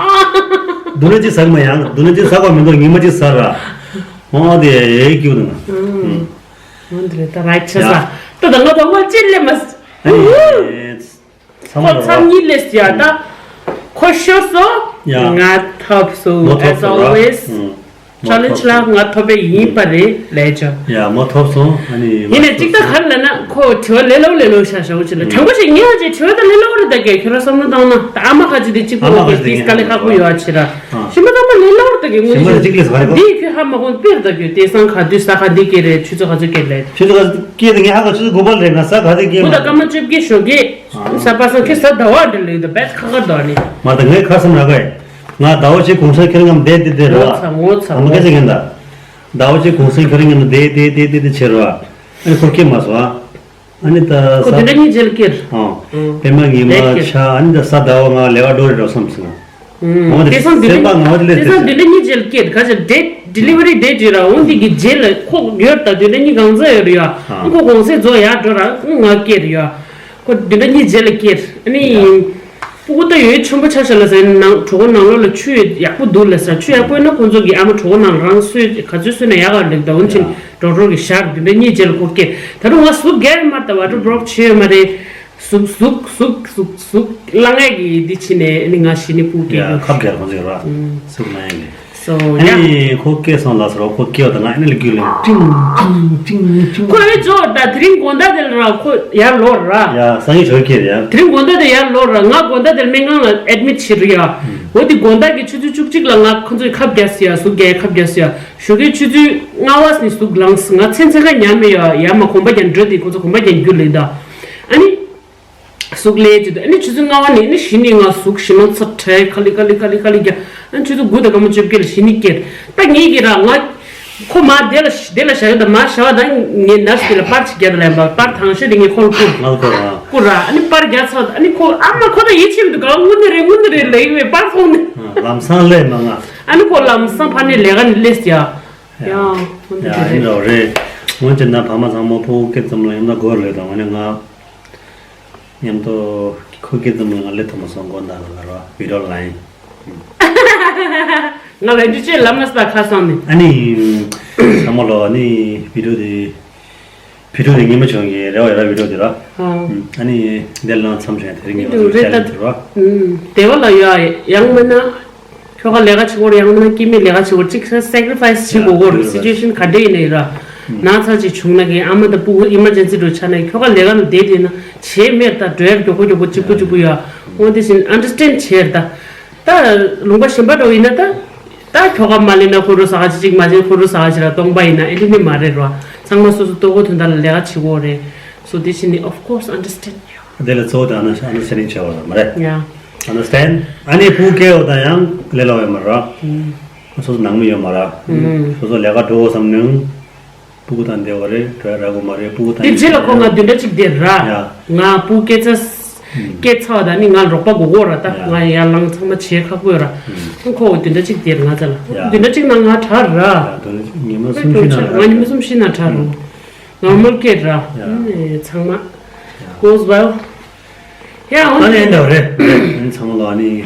མདུན་ན་གཅིག་ཟ་གི་མ་ཡང་མདུན་ན་གཅིག་ཟ་གི་མི་འདུག་ཉི་མ་གཅིག་ཟ་ར། ཨོ་དེ་ཨེ་སྐྱིད་འདུག་ང་། ཨུམ། འོན་ཏེ་རེད་ད་རའི་ཊི་རེས་ཡ། ད་ད་ང་ད་ང་ཅི་ལས་མ། ཨ་ནི། ཚང་མ་ཁོ་རོ། མཚམས་གཉིས་ལས་ཡ་ད། ཁོ་ཤོར་སོང་། ཡ། ང་ཐོབ་སོང་། ངོ་ཐོབ་as སོང་ར། always ཨུམ། ངོ་ཆེ་ལེན་ཇི་ཐོབ་ལ་སོང་། ང་ཐོབ་པའི་ཡིན་པ་རེད་ལས་ཆོག་ཡ་ངོ་ཐོབ་སོང་ཨ་ནི། ཡིན་ནས་གཅིག་ད་ག་རེ་ལབ་ན་ཁོ་དྲི་བ་ལས་སླ་པོ་ལས་སླ་པོ་ཤ་ཤ་བོ་ཅིག་ལ་དྲང་པོ་ཞིག་ངས་ཧ་ཅང་དྲི་བ་ད་ལས་སླ་པོ་རེད་ད་གས་ཁྱོད་རང་བསམ་བློ་བཏང་ན་ད་ཨ་མ་ཁ་ཅིག་དེ་གཅིག་པོ་ཨ་མ་ཁ་གས་ཅིག་དེ་དཀའ་ལས་ཁག་པོ་ཡོད་ཨ་ཕྱིར་ར། ཨ། ཞིམ་པོ་ཚང་མ་ལས་སླ་པོ་རེད་ད་གས་ངོ་ཞིམ་པོ་ཅིག་ཅིག་ལས་ཟ་རེད་གོ་འདི་ཁྱོད་ཧ་མ་གོ་དཔེར་ད་གས་དེང་སང་ག་དུས་ས་ག་འདི་སྐྱེ་རེད་ཆུ་ཚོད་ག་ཚོད་སྐྱེ་རེད། ཆུ་ཚོད་ག་ཚོད་སྐྱེ་དེ་ངས་ཧ་གོ་ཆུ་ཚོད་དགུ་པ་ལས་ང་ས་ག་ཚོད་སྐྱེ་དགུ་དང་སྐར་མ་བཅོ་བརྒྱད་ཞོགས་ཀས། ཨ། ས་པ་སང་ཁྱེད་ས་ཟླ་བ་འདྲ་ལུས་ད་བེད་ཁ་ཁར་དོ་ནི། མ་ད་ངས་ཁ་བསམ་ར་གས། ང་ཟླ་བ་གཅིག་གུང་སེང་ཁྱེད་རང་མཉམ་བསྡད་བསྡད་བསྡད་ར། ངོ་ཚ་ངོ་ཚ་ཨ་མ་ངོ་སྐད་ཆ་ངན་ད། ཟླ་བ་གཅིག་གུང་སེང་ཁྱེད་རང་མཉམ་དུ་བསྡད་བསྡད་བསྡད་བསྡད་བྱེད་ར། ཨ་ནི་ཁོ་སྐྱེ་མ་སོང་ཨ། ཨ་ནི་ད་ཁོ་ས་བདུན་ཕྲག་གཉིས་རྗེས་ལ་སྐྱེར། ཨ། ཨང་། པད་མ་ཉི་མ་ལས་སྐྱེར། ཆ་ཨ་ནི་ད་ས་ཟླ་བ་ང་ལས་ཀ་འགྲོ་རེད་འགྲོ་བསམ་སོང་། ཨང་། འོ་དེ་དེང་སང་བདུན་སེམས་པ་ཕྲག་ང་བ་དེ་ལས་དེང་སང་བདུན་ཕྲག་གཉིས་རྗེས་ལ་སྐྱེར་ག་ཅེ་date delivery date ཡོད་ར་འོ་འདི་གི་རྗེས་ལ་ཁོ་ཡོད་ད་བདུན་ཕྲག་གཉིས་གང་ཚ་ཡོད་ར་ཡ། ཨ། ཁོ་གུང་སེང་རྫོགས་ཡར་འགྲོ་ར་ང་སྐྱེར་ཡ། ཁོ་བདུན་ཕྲག་གཉིས་རྗེས་ལ་སྐྱེར། ཨ་ནི། ཡ། སྤུ་གུ་ད་ཡོད་ཆེན་པོ་ཆ་བཞག་ལ་ཟེར་ནང་གྲོད་ཁོག་ནང་ལོགས་ལ་ཆུ་ཡོད་ཡག་པོ་འདུག་ལ་ཟེར་ཆུ་ཡག་པོ་ཡོད་ན་ཁོང་ཚོ་གི་ཨ་མ་གྲོད་ཁོག་ནང་ལ་རང་གསོས་ག་ཚོད་གསོས་ན་ཡག་ག་འགྲིག་ད་འོན་ཆེན་ཡ། ཌོག་ཊར་གི་ཞར་བདུན་ཕྲག་གཉིས་རྗེས་ལ་ཁོ་སྐྱེ་ད་རུང་ང་གཟུགས་རྒྱག་ཡོད་མ་རེད་ད་ཝ་ཊར་བྷོ་རོག་བྱེད་ཡོད་མ་རེད། གཟུགས་གཟུགས་གཟུགས་གཟུགས་གཟུགས་ལ་ངས་གི་འདི་ཕྱིན་ནས་ནི་ང་ཞི་ནི་སྤུ་གུ་ཡ་སྐྱེ་ཁབ་རྒྱལ་ཁོང་ཚོས་ར་གཟུགས་ལ་ངས་གི། So ཨ་yeah. ནི་ཁོ་སྐྱེས་སོང་ལ་སོ་ཁོ་སྐྱེས་བ་དང་ང་ཨ་ནི་ལ་རྒྱུད་ལ་ཀྲིང་ཀྲིང་ཀྲིང་ཀྲིང་། ཁོ་ཨེ་ཇོ་ད་དེ་རིང་དགོང་དག་དེ་ལ་ར་ཁོ་ཡར་ལོག་ར། ཡ་སང་ཉིན་ཞོགས་སྐྱེས་རེད་ཡ། དེ་རིང་དགོང་དག་དེ་ཡར་ལོག་ར་ང་དགོང་དག་དེ་ལ་སྨན་ཁང་ལ་ཨེ་ཌི་མིཊ་བྱེད་རེད་ཡ། འོ་དེ་དགོང་དག་གི་ཆུ་ཚོད་བཅུ་གཅིག་ལ་ང་ཁོ་ཚོས་ཁབ་རྒྱག་སི་ཡ་གཟུགས་རྒྱག་ཁབ་རྒྱག་སི་ཡ་ཞོགས་ཀའི་ཆུ་ཚོད་ལྔ་བ་ནས་གཟུགས་ལངས་སི་ང་མཚན་མཚན་ཁ་ཉམས་མེད་ཡ་ཡ་མ་གོམ་པ་རྒྱག་འགྲོ་དེ་ཁོ་ཚོ་གོམ་པ་རྒྱག་རྒྱུ་ལས་ད། ཨ་ནི། གཟུགས་ལས་ཅི་ད་ཨ་ནི་ཆུ་ཚོད་ལྔ་བ་ནས་ཨ་ནི་ཞི་ནི་ང་གཟུགས་ཞི་མ་ཚ་བྲལ་ཁ་ལི་ཁ་ལི་ཁ་ལི་ཁ་ལི་རྒྱ་ཨ་ནི་ཆུ་ཚོད་དགུ་དང་སྐར་མ་བཅོ་བརྒྱད་ལ་ཞི་ནི་སྐྱེར་ད་ངེད་ཀྱི་ར་ང་ཁོ་མ་དེ་ལ་དེ་ལ་བཞག་ཡོད་ད་མ་བཞག་པ་ད་ངས་ནར་སི་དེ་ལ་པར་ཅིག་རྒྱབ་ལ་ཡིན་པ་པར་དང་ཤོས་དེ་ངས་ཁོ་ལ་བསྐུར། ང་ལ་བསྐུར་ར། བསྐུར་ར་ཨ་ནི་པར་རྒྱག་ཚར་ཨ་ནི་ཁོ་ཨ་མ་ཁོ་ད་ཡིད་ཆེས་མི་འདུག་ག་དངུལ་ནི་རེད་དངུལ་ནི་རེད་ལབ་ཡོད་པའི་པར་ཐོག་ནས། ལམ་སང་སླེབས་མ་ང་། ཨ་ནི་ཁོ་ལམ་སང་ཕ་ནས་ལས་ཀ་ནས་སླེབས་ཡ། ཡ། ཡ་ཡིན་འདྲ་བ་རེད། སྔོན་ཆད་ན་ཕ་མ་ཚང་མ་ཕྲུ་གུ་སྐྱེས་ཙམ་ལ་ཡང་ན་སྒོར་ལོས་དང་ཨ་ནི་ང་མཉམ་དུ་ཁོ་སྐྱེས་ཙམ་ལ་ང་ལས་ཐོག་མ་སོང་དགོན་བདག་ལ་ལར་བ་བི་ཌིའོ་ལ་ཡིན། ང་ལ་འདི་ཅེས་ལ་མ་སྟ་ཁ་སང་ནས། ཨ་ནི། ཚང་མ་ལོ་ཨ་ནི་བི་ཌིའོ་དེ་བི་ཌིའོ་དེ་ཉི་མ་བྱུང་གི་རེ་བ་ཡོད་ར་བི་ཌིའོ་དེ་ར། ཨ་ནི་དེ་ལ་མཚམས་བཞག་དེ་རིང་ཉི་མ་བྱུང་བྱས་ནས་དེ་ར། དེ་བ་ལ་ཡ་ཡང་མིན་ན། ཁྱོ་ག་ལས་ཀ་བྱེད་དགོས་རེད་ཡང་མིན་ན་སྐྱེ་དམན་ལས་ཀ་བྱེད་དགོས་རེད་གཅིག་སེ་ཀྲི་ཕའི་སི་བྱེད་དགོས་ཀྱི་རེད། སི་ཅུ་ཨེ་ཤན་ག་འདྲ་ཡིན་ན་ཡིན་ར། ན་ཚ་ཅིག་བྱུང་ན་གི་ཨ་མ་དང་སྤུ་གུ་ཨི་མར་ཇེན་སི་འགྲོ་ཆ་ན་ཁྱོ་ག་ལས་ཀ་ནང་བསྡད་བསྡད་ན་བྱེད་མེད་ད་འགྲོ་ཡ་མགྱོགས་པོ་མགྱོགས་པོ་གཅིག་པུ་གཅིག་པུ་ཡ། འོ་དེ་བཞིན་ཨན་ཌར་སི་ཊེན་ཌ་བྱེད་ད། ད་ལུང་པ་གཞན་པ་འགྲོ་ཡིན་ན་ད། ད་ཁྱོ་ག་མ་ལེན་ན་ཁོ་རུ་ཟ་ག་ཅིག་ཅིག་མ་བྱེད་ཁོ་རུ་ཟ་ག་ཅིག་ར་སྟོང་པ་ཡིན་ན་ཨེ་འདྲ་ནི་མ་རེད་ར། ཚང་མ་སོ་སོ་ལྟོ་གོས་དོན་དག་ལ་ལས་ཀ་བྱེད་དགོས་རེད། So དེ་བཞིན་ནི་of course understand. དེ་ལ་གཙོ་བོ་དེ་ཨན་ཌར་སི་ཊེན་ཌིང་བྱས་པ་རེད་མ་རེད། ཡ། ཨན་ཌར་སི་ཊེན་ཌ། ཨ་ནི་ཕྲུ་གུ་སྐྱེ་བ་དང་ཡང་ལས་སླ་བ་ཡོད་མ་རེད། སོ་སོ་ནང་མི་ཡོད་མ་རེད། སོ་སོ་ལས་ཀ་འགྲོ་བསམ་ནའང་ཕྲུ་གུ་དང་བསྡད་པ་རེད་བྲོས་ར་དགོས་མ་རེད་ཕྲུ་གུ་དང་དེ་རྗེས་ལ་ཁོ་ང་བདུན་ཕྲག་གཅིག་བསྡད་ར། ཡ། ང་ཕྲུ་གུ་སྐྱེ་ཚ་སྐྱེ་ཚར་བ་དང་ནི་ང་རོགས་པ་དགོས་ཀྱི་ཡོད་ར་ད་ཡ། ང་ཡར་ལངས་ཚང་མ་བྱེད་ཁག་པོ་ཡོད་ར། ཁོ་བདུན་ཕྲག་གཅིག་བསྡད་ར་ང་ཚ་ལ། ཡ། བདུན་ཕྲག་གཅིག་ནང་ང་དྲག་ར། ཡ་བདུན་ཕྲག་གཅིག་ཉི་མ་གསུམ་བཞི་ན་ང་ཉི་མ་གསུམ་བཞི་ན་དྲག་ར། ནོར་མལ་སྐྱེས་ར། ཡ། ཚང་མ། ཡ། Goes well. ཡ་ཨ་ནི་འདྲ་རེད། ཨ་ནི་ཚང་མ་ལ་ཨ་ནི།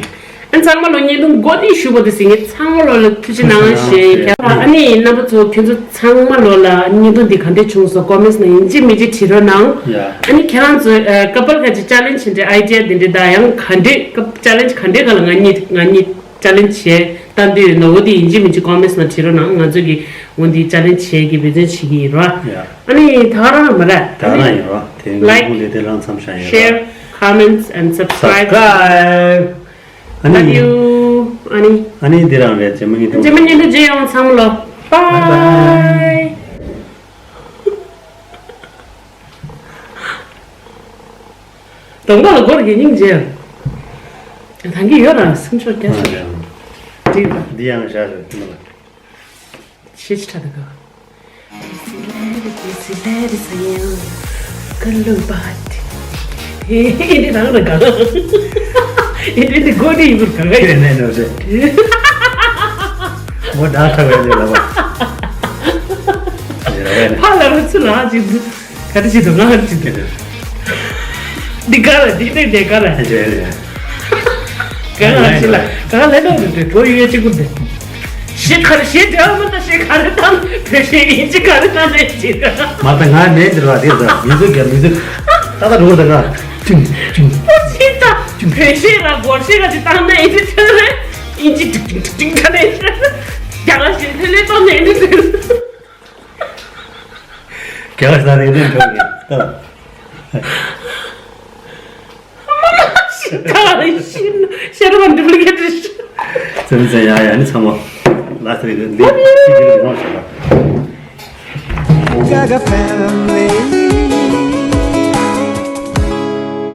ཨ་ཚང་མ་ལོ་བརྙན་ཐུང་འགོ་ནས་ཞུ་བ་དེ་ཟིན་ངེས་ཚང་མ་ལོ་ལ་ཐུགས་རྗེ་གནང་ཞེས་ཨ་ནི་རྣམ་པ་ཚོ་ཁྱོད་ཚོ་ཚང་མ་ལོ་ལ་བརྙན་ཐུང་འདི་ག་འདྲས་བྱུང་སོང་ཀོ་མེན་ཊི་ནང་ཡིན་གཅིག་མིན་གཅིག་བྲིས་རོགས་གནང་ཡ། ཨ་ནི་ཁྱེད་རང་ཚོ་ཀ་པལ་ཁ་ཅིག་ཅེ་ལེན་ཇི་འདྲ་ཨའི་ཌི་ཡ་འདི་འདྲ་དང་ཡང་ག་འདྲས་ཅེ་ལེན་ཇི་ག་འདྲས་ག་ལ་ང་གཉིས་ང་གཉིས་ཅེ་ལེན་ཇི་བྱས་བཏང་འདོད་ཡོད་ན་འོ་དེ་ཡིན་གཅིག་མིན་གཅིག་ཀོ་མེན་ཊི་ནང་བྲིས་རོགས་གནང་ང་ཚོ་གི་འོ་འདི་ཅེ་ལེན་ཇི་བྱས་ཀྱི་འབད་བརྩོན་བྱེད་ཀྱི་ཡིན་རོགས། ཡ། ཨ་ནི་ད་ག་རང་མ་རེད། ད་ག་རང་ཡིན་རོགས། དེ་ལའིཀ་ངོ་ལས་དེ་རང་མཚམས་བཞག་ཡིན་རོགས། ཤེར་ཀོ་མེན་ཊི་ཨེན་ཌི་སབ་སི་ཀ་རའིབ། སབ་སི་ཀ་རའིབ། ཨ་ནི། Love you. ཨ་ནི། ཨ་ནི་འདི་རང་རེད། རྗེས་མ་ཉིན་ཐུང་། རྗེས་མ་ཉིན་ཐུང་མཇལ་ཡོང་ཚང་མ་ལོ། Bye bye. དང་པོ་ལ་སྒོར་གྱི་སྙིང་རྗེ། ཐང་གི་ཡོད་ར་སེམས་ཤོར་རྒྱ་ཆེ། འདི་ཡང་བཞག་རེད་མ་ལ། ཤེས་ཆ་ད་ག་ཀ་ལུ་པ་ཏི། ཨེ་འདི་རང་ར་ག་ཨེ་འདི་འདི་གོ་འདི་ཡིན་པར་ག་ག་ཡིན། ནས་ནོར་རེད། མོ་ད་ཁ་བས་ལས་ལ་བ། ཕ་ལ་རུ་ཚུ་ལ་ཅིག་འདུག་ག་རེ་བྱེད་དོ་ང་རེ་བྱེད་དོ། འདི་ག་རེ་འདི་འདི་འདི་ག་རེ། རེད་རེད། ག་རེ་ཅི་ལ་ག་རེ་ལས་ནོར་རེད་གྲོ་ཡོད་ཅིག་གུར་འདི། ཞེ་ག་རེ་ཞེ་དྲག་མ་ད་ཞེ་ག་རེ་དང་བོད་ཞེ་ཡིན་ཅི་ག་རེ་དང་ལས་ཅི། མ་ད་ང་མེད་འདིར་བ་དེ་ད་མི་ཚོ་རྒྱ་མི་ཚོ་ད་ད་འགྲོ་ད་ང་ཅུང་ཅུང་། ཨོ་ཅི་ད་བོད་ཞེ་ར་སྒོར་ཞེ་ར་ཅི་བཏང་ན་ཡིན་ཅི་ཐོན་རེད་ཡིན་ཅི་ཏིག་ཏིག་ཏིག་ཏིག་ད་ནས་རྒྱ་ག་ཞེ་ལྷེ་ལྷེ་བཏང་ན་ཡིན་ཅི་ཐོན། རྒྱ་གར་ས་རིང་རིང་འགྲོ་གི་ད། ཤི་ད་ཤི་ཤི་ར་མ་ཌུབ་ལི་ཀེ་ཊི་ཤི། ཙམ་ཙམ་ཡ་ཡ་ནི་ཚང་མ་ལ་སྟེར་གི་ལི་ཅི་གི་རང་ཤ་ལ། Gaga family.